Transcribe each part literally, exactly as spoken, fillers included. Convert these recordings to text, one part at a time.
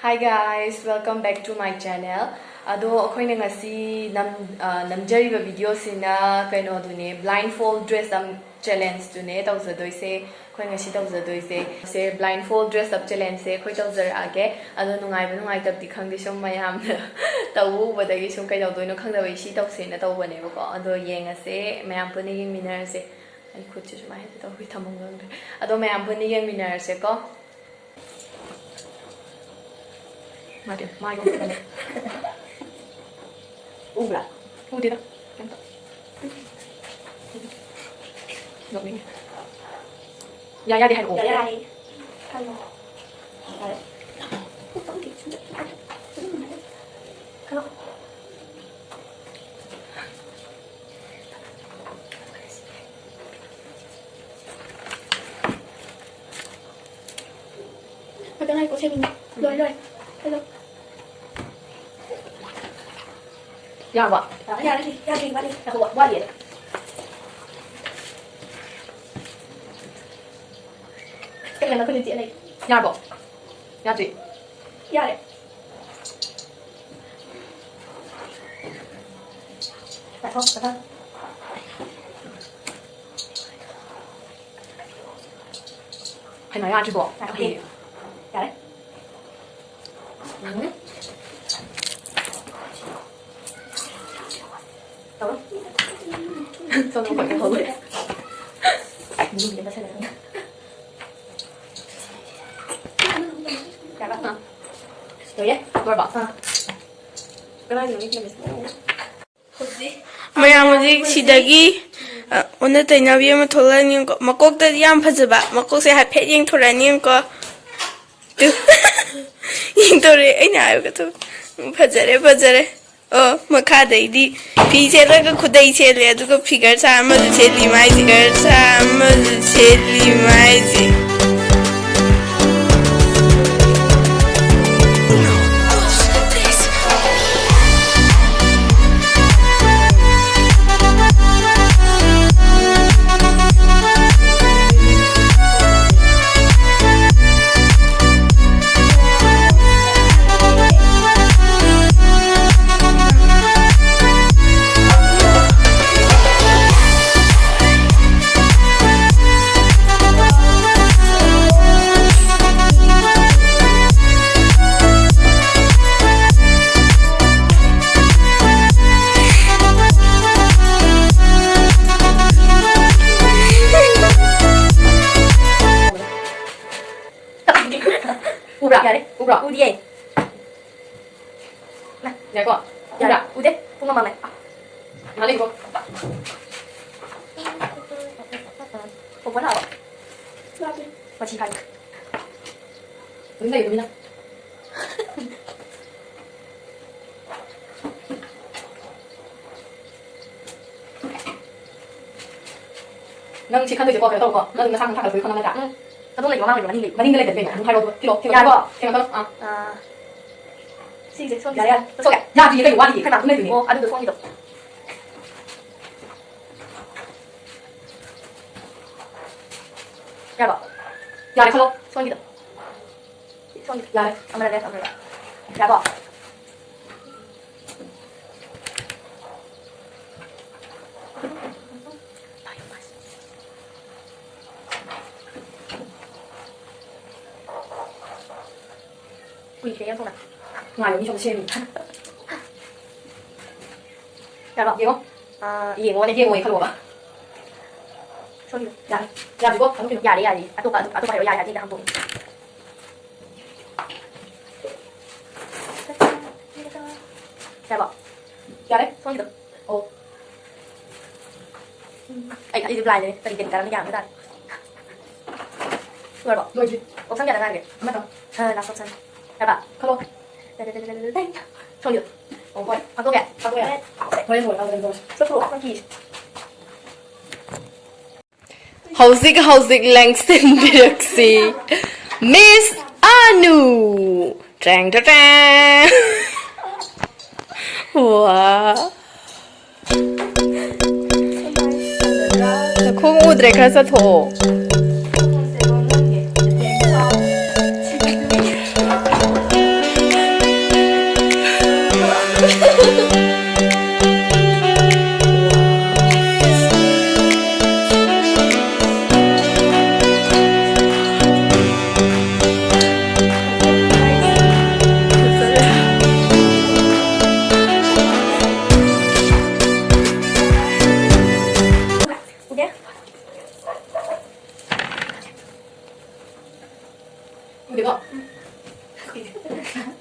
Hi guys, welcome back to my channel. ꯑꯗꯣ ꯑꯩꯈꯣꯏꯅ ꯉꯁꯤ ꯅꯝ ꯑ, ꯅꯝꯖꯔꯤꯕ ꯚꯤꯗꯤꯑꯣꯁꯤꯅ ꯀꯩꯅꯣꯗꯨꯅꯦ, blindfold dress up challengeꯗꯨꯅꯦ ꯇꯧꯖꯗꯣꯏꯁꯦ꯫ ꯑꯩꯈꯣꯏ ꯉꯁꯤ ꯇꯧꯖꯗꯣꯏꯁꯦ ꯁꯦ blindfold dress up challengeꯁꯦ ꯑꯩꯈꯣꯏ ꯇꯧꯖꯔꯛꯑꯒꯦ꯫ ꯑꯗꯣ ꯅꯨꯡꯉꯥꯏꯕ ꯅꯨꯡꯉꯥꯏꯇꯕꯗꯤ ꯈꯪꯗꯦ, ꯁꯨꯝ ꯃꯌꯥꯝꯅ ꯇꯧꯕ ꯎꯕꯗꯒꯤ ꯁꯨꯝ ꯀꯩꯗꯧꯗꯣꯏꯅꯣ ꯈꯪꯗꯕꯒꯤ ꯁꯤ ꯇꯧꯁꯦꯅ ꯇꯧꯕꯅꯦꯕꯀꯣ꯫ ꯑꯗꯣ ꯌꯦꯡꯉꯁꯦ, ꯃꯌꯥꯝ ꯄꯨꯟꯅ ꯌꯦꯡꯃꯤꯟꯅꯔꯁꯦ꯫ ꯑꯩ ꯈꯨꯠꯁꯦ ꯁꯨꯃꯥꯏꯅ ꯇꯧꯕꯤ ꯊꯝꯐꯝ ꯈꯪꯗ꯭ꯔꯦ꯫ ꯑꯗꯣ ꯃꯌꯥꯝ ꯄꯨꯟꯅ ꯌꯦꯡꯃꯤꯟꯅꯔꯁꯦꯀꯣ꯫ ꯃꯥꯗꯤ ꯃꯥꯏꯒ ꯎꯗꯕꯅꯦ꯫ ꯎꯕ꯭ꯔꯥ? ꯎꯗꯦꯗ꯫ ꯀꯩꯝꯇ꯫ ꯅꯣꯛꯅꯤꯡꯉꯦ꯫ ꯌꯥ ꯌꯥꯗꯦ ꯍꯥꯏꯔꯛꯑꯣ꯫ ꯌꯥꯏ꯫ ꯍꯥꯏꯌꯣ꯫ ꯌꯥꯔꯦ꯫ ꯀꯩꯅꯣ꯫ ꯉꯥꯛꯇ ꯉꯥꯏꯈꯣ, ꯁꯦꯝꯃꯤꯅꯦ꯫ ꯂꯣꯏ, ꯂꯣꯏ꯫ ꯍꯜꯂꯣ꯫ ꯌꯥꯔꯕꯣ? ꯌꯥꯔꯦ, ꯌꯥꯗ꯭ꯔꯤ, ꯋꯥꯠꯂꯤ꯫ ꯉꯥꯏꯈꯣ, ꯋꯥꯠꯂꯤꯌꯦ꯫ ꯀꯩꯅꯣ, ꯅꯈꯨꯠ ꯂꯤꯆꯤ ꯑꯅꯤ꯫ ꯌꯥꯔꯕꯣ? ꯌꯥꯗ꯭ꯔꯤ? ꯌꯥꯔꯦ꯫ ꯉꯥꯏꯈꯣ, ꯉꯥꯏꯈꯣ꯫ ꯍꯩꯃꯥ, ꯌꯥꯗ꯭ꯔꯤꯕꯣ? ꯉꯥꯏꯈꯣ, ꯌꯥꯔꯦ꯫ ꯎꯝ꯫ ꯇꯧꯔꯣ꯫ ꯁꯣꯝꯗ ꯈꯣꯠꯄ ꯍꯧꯔꯦ꯫ ꯌꯥꯔꯕ? ꯑꯥ꯫ ꯂꯣꯏꯔꯦ? ꯂꯣꯏꯔꯕꯣ? ꯑꯥ꯫ ꯀꯗꯥꯏꯗꯅꯣ ꯌꯦꯡꯁꯤꯜꯂꯁꯤ꯫ ꯃꯌꯥꯝ ꯍꯧꯖꯤꯛ ꯁꯤꯗꯒꯤ, ꯑ, ꯑꯣꯟꯅ ꯇꯩꯅꯕꯤ ꯑꯃ ꯊꯣꯛꯂꯛꯑꯅꯤꯀꯣ꯫ ꯃꯀꯣꯛꯇꯗꯤ ꯌꯥꯝ ꯐꯖꯕ, ꯃꯀꯣꯛꯁꯦ ꯍꯥꯏꯐꯦꯠ ꯌꯦꯡꯊꯣꯔꯛꯑꯅꯤꯀꯣ꯫ ꯇꯨ꯫ ꯌꯦꯡꯊꯣꯔꯛꯑꯦ, ꯑꯩꯅ ꯍꯥꯏꯕꯒ ꯊꯣꯛ-, ꯐꯖꯔꯦ, ꯐꯖꯔꯦ꯫ ꯑꯣ, ꯃꯈꯥꯗꯩꯗꯤ ꯐꯤ ꯁꯦꯠꯂꯒ ꯈꯨꯗꯩ ꯁꯦꯠꯂꯦ, ꯑꯗꯨꯒ figure ꯁꯥ ꯑꯃꯁꯨ ꯁꯦꯠꯂꯤ ꯃꯥꯏꯁꯦ, figure ꯁꯥ ꯑꯃꯁꯨ ꯁꯦꯠꯂꯤ ꯃꯥꯏꯁꯦ꯫ ꯎꯗꯤꯌꯦ꯫ ꯉꯥꯏꯈꯣ꯫ ꯎꯕ꯭ꯔꯥ? ꯎꯗꯦ꯫ ꯄꯨꯡ ꯑꯃ ꯃꯝꯃꯦ꯫ ꯉꯥꯏꯍꯥꯛ ꯂꯩꯈꯣ꯫ ꯄꯣꯄꯣ ꯂꯥꯛꯑꯣ꯫ ꯃꯊꯤ ꯐꯥꯏ꯫ ꯑꯗꯨꯝ ꯂꯩꯕꯅꯤꯅ꯫ ꯅꯪ ꯁꯤ ꯈꯟꯗꯣꯏꯁꯦꯀꯣ, ꯀꯩꯅꯣ ꯇꯧꯀꯣ꯫ ꯅꯪ ꯅꯁꯥ ꯅꯁꯥ ꯈꯟꯗꯣꯏ ꯈꯪꯉꯝ ꯅꯠꯇ꯭ꯔꯥ? ꯎꯝ꯫ ꯑꯗꯣꯝ ꯂꯩꯕ꯭ꯔꯣ, ꯃꯥꯡ ꯂꯩꯕ꯭ꯔꯣ, ꯃꯅꯤꯡ ꯂꯩꯕ꯭ꯔꯣ? ꯃꯅꯤꯡꯗ ꯂꯩꯇ꯭ꯔꯗꯤ ꯀꯩꯅꯣ? ꯑꯗꯨꯝ ꯍꯥꯏꯔꯛꯑꯣ ꯑꯗꯨꯒ꯫ ꯊꯤꯜꯂꯣ, ꯊꯤꯜꯂꯣ, ꯌꯥꯔꯕꯣ? ꯊꯤꯜꯂꯣ, ꯊꯤꯜꯂꯣ꯫ ꯑꯥ꯫ ꯑꯥ꯫ ꯁꯤꯁꯦ ꯁꯣꯝꯒꯤꯁꯦ꯫ ꯌꯥꯔꯦ, ꯌꯥꯔꯦ꯫ ꯂꯧꯊꯣꯛꯀꯦ꯫ ꯌꯥꯗꯤꯌꯦ, ꯀꯩꯅꯣ ꯋꯥꯠꯂꯤꯌꯦ? ꯍꯩꯃꯥ꯫ ꯑꯗꯨꯝ ꯂꯩꯗꯣꯏꯅꯦ꯫ ꯑꯣ, ꯑꯗꯨꯗꯣ ꯁꯣꯝꯒꯤꯗꯣ꯫ ꯌꯥꯔꯕꯣ? ꯌꯥꯔꯦ, ꯈꯜꯂꯣ꯫ ꯁꯣꯝꯒꯤꯗꯣ꯫ ꯁꯣꯝꯒꯤꯗꯣ꯫ ꯌꯥꯔꯦ꯫ ꯑꯃꯅ left, ꯑꯃꯅ right꯫ ꯌꯥꯔꯕꯣ? ꯀꯨꯏꯈ꯭ꯔꯦ ꯌꯥꯝ ꯊꯨꯅ꯫ ꯉꯥꯏꯌꯣ, ꯃꯤ ꯁꯣꯝꯗ ꯁꯦꯝꯃꯤ꯫ ꯌꯥꯔꯕꯣ? ꯌꯦꯡꯉꯣ꯫ ꯑꯥ, ꯌꯦꯡꯉꯣꯅꯦ꯫ ꯌꯦꯡꯉꯣꯌꯦ, ꯈꯜꯂꯣꯕ꯫ ꯁꯣꯝꯒꯤꯗꯣ꯫ ꯌꯥꯔꯦ꯫ ꯌꯥꯗ꯭ꯔꯤꯕꯣ? ꯑꯗꯨꯝ ꯀꯩꯅꯣ꯫ ꯌꯥꯔꯦ, ꯌꯥꯔꯦ꯫ ꯑꯇꯣꯞꯄ, ꯑꯇꯣꯞꯄ ꯍꯥꯏꯔꯣ꯫ ꯌꯥꯔꯦ, ꯑꯗꯨꯗꯤ ꯍꯥꯡꯗꯣꯛꯑꯦ꯫ ꯌꯥꯔꯕꯣ? ꯌꯥꯔꯦ꯫ ꯁꯣꯝꯒꯤꯗꯣ꯫ ꯑꯣ꯫ ꯑꯩ, ꯑꯩꯗꯤ blind ꯅꯦ꯫ ꯀꯔꯤ, ꯀꯔꯤ ꯀꯔꯝꯅ ꯌꯥꯒꯗ꯭ꯔꯥ? ꯂꯣꯏꯔꯕꯣ? ꯂꯣꯏꯗ꯭ꯔꯤ꯫ Option ꯀꯌꯥꯗ ꯉꯥꯏꯔꯒꯦ? ꯑꯃꯇꯪ꯫ ꯑ, last option꯫ ꯌꯥꯔꯕ? ꯈꯜꯂꯣ꯫ ꯁꯣꯝꯒꯤꯗꯣ꯫ ꯑꯣ, ꯍꯣꯏ꯫ ꯍꯥꯡꯗꯣꯛꯀꯦ? ꯍꯥꯡꯗꯣꯛ ꯌꯥꯔꯦ꯫ ꯍꯣꯔꯦꯟ ꯂꯣꯏꯔꯀꯥꯟꯗ ꯀꯩꯅꯣ ꯇꯧꯔꯁꯤ꯫ ꯆꯠꯊꯣꯛꯑꯣ, ꯅꯪ ꯀꯤꯁꯦ꯫ ꯍꯧꯖꯤꯛ, ꯍꯧꯖꯤꯛ ꯂꯦꯡꯁꯤꯟꯕꯤꯔꯛꯁꯤ꯫ Miss Anu꯫ ꯇ꯭ꯔꯦꯡ, ꯇ꯭ꯔꯦꯡ, ꯇ꯭ꯔꯦꯡ꯫ ꯋꯥ꯫ ꯅꯈꯣꯡ ꯎꯗ꯭ꯔꯦ, ꯈꯔ ꯆꯠꯊꯣꯛꯑꯣ꯫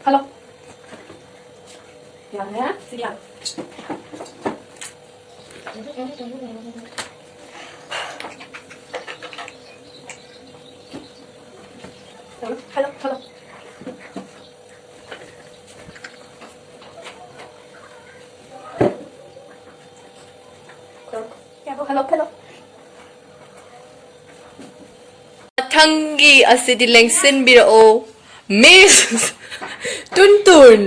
ꯍꯜꯂꯣ꯫ ꯌꯥꯔꯦ, ꯁꯤ ꯌꯥꯔꯦ꯫ Hello, hello. Hello, hello. ꯃꯊꯪꯒꯤ ꯑꯁꯤꯗꯤ ꯂꯦꯡꯁꯤꯟꯕꯤꯔꯛꯑꯣ, ꯃꯤꯁ ꯇꯨꯟꯇꯨꯟ꯫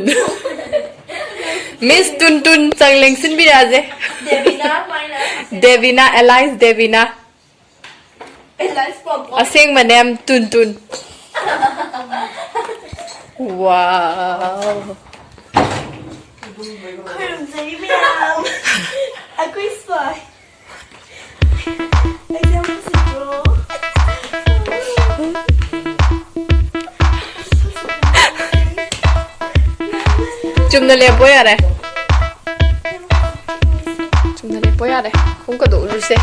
ꯃꯤꯁ ꯇꯨꯟꯇꯨꯟ ꯆꯪ ꯂꯦꯡꯁꯤꯟꯕꯤꯔꯛꯑꯁꯦ꯫ ꯗꯦꯕꯤꯅꯥ ꯀꯃꯥꯏꯅ? ꯗꯦꯕꯤꯅꯥ, ꯑꯦꯂꯥꯏꯁ ꯗꯦꯕꯤꯅꯥ꯫ ꯑꯦꯂꯥꯏꯁ ꯄꯣꯄꯣ꯫ ꯑꯁꯦꯡꯕ ꯅꯦꯝ ꯇꯨꯟꯇꯨꯟ꯫ ꯋꯥꯎ꯫ ꯈꯨꯔꯨꯝꯖꯔꯤ ꯃꯌꯥꯝ꯫ ꯑꯩꯈꯣꯏ ꯁ꯭ꯋꯥꯏ꯫ ꯑꯩꯁꯦ ꯌꯥꯝ ꯐꯖꯕ꯭ꯔꯣ? ꯆꯨꯝꯅ ꯂꯦꯞꯄꯣ ꯌꯥꯔꯦ꯫ ꯆꯨꯝꯅ ꯂꯦꯞꯄꯣ ꯌꯥꯔꯦ꯫ ꯈꯣꯡ ꯀꯗꯣꯛꯎꯔꯨꯁꯦ꯫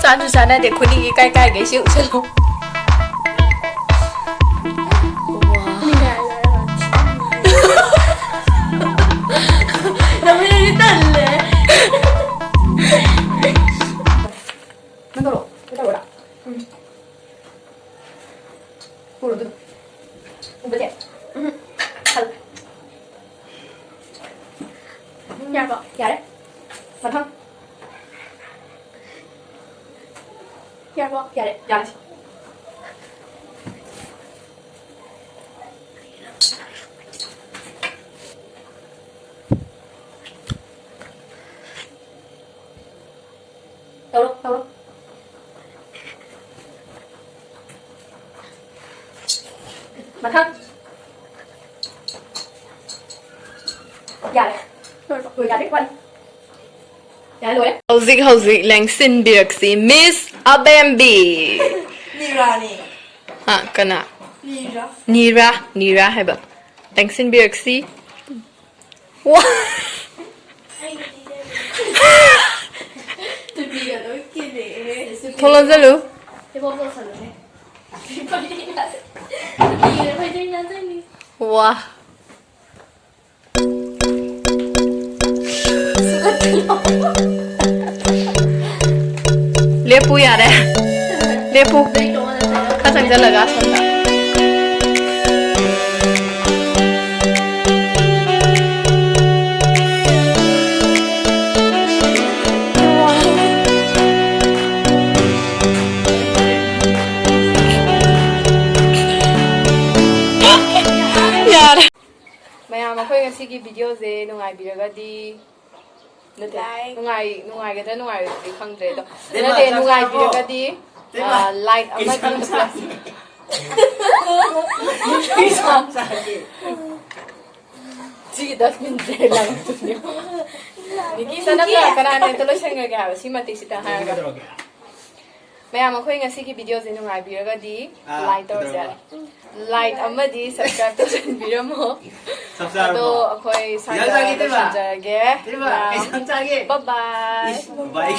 ꯆꯥꯟꯁꯨ ꯆꯥꯟꯅꯗꯦ꯫ ꯈꯨꯅꯤꯡ ꯏꯀꯥꯏ ꯀꯥꯏꯒꯩ ꯁꯤ ꯎꯁꯜꯂꯣ꯫ ꯅꯪ ꯍꯦꯟꯅꯗꯤ ꯇꯜꯂꯦ꯫ ꯅꯪ ꯇꯧꯔꯛꯑꯣ꯫ ꯅꯪ ꯇꯧꯔꯛꯑꯣꯔꯥ? ꯎꯝ꯫ ꯄꯨꯔꯣ ꯑꯗꯨꯗꯣ꯫ ꯎꯕꯁꯦ꯫ ꯎꯝ꯫ ꯈꯜꯂꯦ꯫ ꯌꯥꯔꯕꯣ? ꯌꯥꯔꯦ꯫ ꯃꯊꯪ꯫ ꯌꯥꯔꯕꯣ? ꯌꯥꯔꯦ, ꯌꯥꯔꯦ꯫ ꯇꯧꯔꯣ, ꯇꯧꯔꯣ꯫ ꯃꯊꯪ꯫ ꯌꯥꯔꯦ꯫ ꯂꯣꯏꯔꯕꯣ? ꯂꯣꯏꯔꯦ, ꯌꯥꯔꯦ, ꯋꯥꯠꯂꯤ꯫ ꯌꯥꯔꯦ, ꯂꯣꯏꯔꯦ꯫ ꯍꯧꯖꯤꯛ, ꯍꯧꯖꯤꯛ ꯂꯦꯡꯁꯤꯟꯕꯤꯔꯛꯁꯤ, ꯃꯤꯁ ꯑꯕꯦꯝꯕꯤ꯫ ꯅꯤꯔꯥꯅꯤ꯫ ꯍꯥ, ꯀꯅꯥ? ꯅꯤꯔꯥ꯫ ꯅꯤꯔꯥ, ꯅꯤꯔꯥ ꯍꯥꯏꯕ꯫ ꯂꯦꯡꯁꯤꯟꯕꯤꯔꯛꯁꯤ꯫ ꯋꯥ! ꯇꯨꯄꯤꯒ ꯂꯣꯏ ꯀꯦꯜꯂꯛꯑꯦ꯫ ꯊꯣꯡ ꯂꯣꯟꯖꯜꯂꯨ꯫ ꯏꯕꯣꯛ ꯇꯧꯁꯜꯂꯨꯅꯦ꯫ ꯐꯩꯖꯩ ꯅꯥꯟꯖꯅꯤ꯫ ꯋꯥ꯫ ꯂꯦꯞꯄꯨ ꯌꯥꯔꯦ꯫ ꯂꯦꯞꯄꯨ꯫ ꯈꯔ ꯆꯪꯁꯤꯜꯂꯒ ꯑꯁꯣꯝꯗ꯫ ꯌꯥꯔꯦ꯫ ꯃꯌꯥꯝ, ꯑꯩꯈꯣꯏ ꯉꯁꯤꯒꯤ video ꯁꯦ ꯅꯨꯡꯉꯥꯏꯕꯤꯔꯒꯗꯤ, ꯅꯠꯇꯦ, like꯫ ꯅꯨꯡꯉꯥꯏ-, ꯅꯨꯡꯉꯥꯏꯒꯗ꯭ꯔꯥ ꯅꯨꯡꯉꯥꯏꯔꯣꯏꯗ꯭ꯔꯗꯤ ꯈꯪꯗ꯭ꯔꯦ ꯑꯗꯣ, ꯏꯕꯦꯝꯃ, ꯅꯠꯇꯦ, ꯆꯥꯛ ꯆꯥꯔꯕꯣ? ꯅꯨꯡꯉꯥꯏꯕꯤꯔꯒꯗꯤ, ꯏꯕꯦꯝꯃ, ꯑ, like ꯀꯩ ꯑꯃꯗꯤ ꯏꯟꯁꯥꯡ ꯆꯥꯒꯦ? ꯀꯩ ꯏꯟꯁꯥꯡ ꯆꯥꯒꯦ? ꯁꯤꯒꯤ dustbin ꯁꯦ ꯂꯪꯗꯣꯏꯅꯦ꯫ ꯅꯤꯀꯤ, ꯆꯅꯝꯒ ꯀꯅꯥꯅ ꯍꯦꯛꯇ ꯂꯣꯏꯁꯟꯈ꯭ꯔꯒꯦ ꯍꯥꯏꯕ ꯁꯤ ꯃꯇꯤꯛꯁꯤꯗ ꯍꯥꯏꯔꯒ꯫ ꯀꯩꯗꯧꯔꯒꯦ? ꯃꯌꯥꯝ, ꯑꯩꯈꯣꯏ ꯉꯁꯤꯒꯤ video ꯁꯦ ꯅꯨꯡꯉꯥꯏꯕꯤꯔꯒꯗꯤ, ꯑꯥ, like ꯇꯧꯔꯁꯦ꯫ ꯀꯩꯗꯧꯔꯕ? Like ꯑꯃꯗꯤ subscribe ꯇꯧꯁꯟꯕꯤꯔꯝꯃꯣ꯫ ꯆꯥꯛ ꯆꯥꯔꯕꯣ? ꯑꯗꯣ ꯑꯩꯈꯣꯏ ꯀꯩ ꯏꯟꯁꯥꯡ ꯁ꯭ꯋꯥꯏꯗ ꯆꯥꯒꯦ, ꯏꯇꯩꯃ? ꯂꯣꯏꯁꯤꯟꯖꯔꯒꯦ꯫ ꯏꯇꯩꯃ, ꯀꯩ ꯃꯌꯥꯝ, ꯏꯟꯁꯥꯡ ꯆꯥꯒꯦ? Bye bye꯫ ꯏꯁ, bye bye꯫